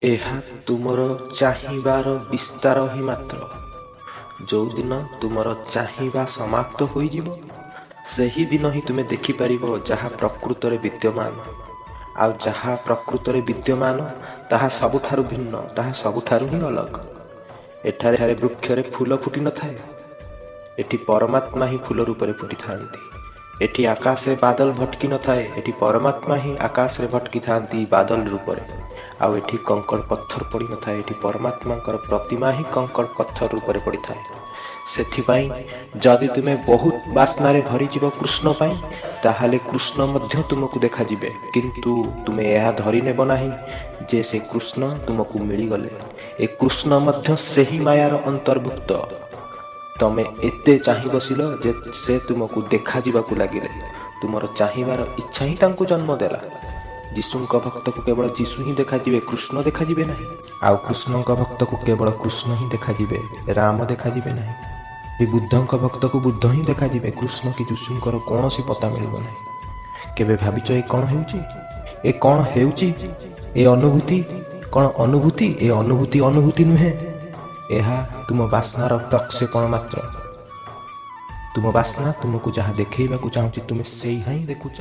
ଏହା ତୁମର ଚାହିଁବାର ବିସ୍ତାର ହିଁ ମାତ୍ର। ଯେଉଁଦିନ ତୁମର ଚାହିଁବା ସମାପ୍ତ ହୋଇଯିବ, ସେହିଦିନ ହିଁ ତୁମେ ଦେଖିପାରିବ ଯାହା ପ୍ରକୃତରେ ବିଦ୍ୟମାନ। ଆଉ ଯାହା ପ୍ରକୃତରେ ବିଦ୍ୟମାନ, ତାହା ସବୁଠାରୁ ଭିନ୍ନ, ତାହା ସବୁଠାରୁ ହିଁ ଅଲଗ। ଏଠାରେ ବୃକ୍ଷରେ ଫୁଲ ଫୁଟି ନଥାଏ, ଏଠି ପରମାତ୍ମା ହିଁ ଫୁଲ ରୂପରେ ଫୁଟିଥାନ୍ତି। ଏଠି ଆକାଶରେ ବାଦଲ ଭଟକି ନଥାଏ, ଏଠି ପରମାତ୍ମା ହିଁ ଆକାଶରେ ଭଟକିଥାନ୍ତି ବାଦଲ ରୂପରେ। ଆଉ ଏଠି କଙ୍କଡ଼ ପଥର ପଡ଼ିନଥାଏ, ଏଠି ପରମାତ୍ମାଙ୍କର ପ୍ରତିମା ହିଁ କଙ୍କଡ଼ ପଥର ରୂପରେ ପଡ଼ିଥାଏ। ସେଥିପାଇଁ ଯଦି ତୁମେ ବହୁତ ବାସ୍ନାରେ ଭରିଯିବ କୃଷ୍ଣ ପାଇଁ, ତାହେଲେ କୃଷ୍ଣ ମଧ୍ୟ ତୁମକୁ ଦେଖାଯିବେ। କିନ୍ତୁ ତୁମେ ଏହା ଧରି ନେବ ନାହିଁ ଯେ ସେ କୃଷ୍ଣ ତୁମକୁ ମିଳିଗଲେ। ଏ କୃଷ୍ଣ ମଧ୍ୟ ସେହି ମାୟାର ଅନ୍ତର୍ଭୁକ୍ତ। ତମେ ଏତେ ଚାହିଁ ବସିଲ ଯେ ସେ ତୁମକୁ ଦେଖାଯିବାକୁ ଲାଗିଲେ। ତୁମର ଚାହିଁବାର ଇଚ୍ଛା ହିଁ ତାଙ୍କୁ ଜନ୍ମ ଦେଲା। ଯୀଶୁଙ୍କ ଭକ୍ତକୁ କେବଳ ଯୀଶୁ ହିଁ ଦେଖାଯିବେ, କୃଷ୍ଣ ଦେଖାଯିବେ ନାହିଁ। ଆଉ କୃଷ୍ଣଙ୍କ ଭକ୍ତକୁ କେବଳ କୃଷ୍ଣ ହିଁ ଦେଖାଯିବେ, ରାମ ଦେଖାଯିବେ ନାହିଁ। ବୁଦ୍ଧଙ୍କ ଭକ୍ତକୁ ବୁଦ୍ଧ ହିଁ ଦେଖାଯିବେ, କୃଷ୍ଣ କି ଯୀଶୁଙ୍କର କୌଣସି ପତା ମିଳିବ ନାହିଁ। କେବେ ଭାବିଛ ଏ କ'ଣ ହେଉଛି? ଏ କ'ଣ ହେଉଛି? ଏ ଅନୁଭୂତି କ'ଣ ଅନୁଭୂତି? ଏ ଅନୁଭୂତି ଅନୁଭୂତି ନୁହେଁ। ଏହା ତୁମ ବାସ୍ନାର ପ୍ରକ୍ଷେପଣ ମାତ୍ର। ତୁମ ବାସ୍ନା ତୁମକୁ ଯାହା ଦେଖେଇବାକୁ ଚାହୁଁଛି, ତୁମେ ସେଇହା ହିଁ ଦେଖୁଛ।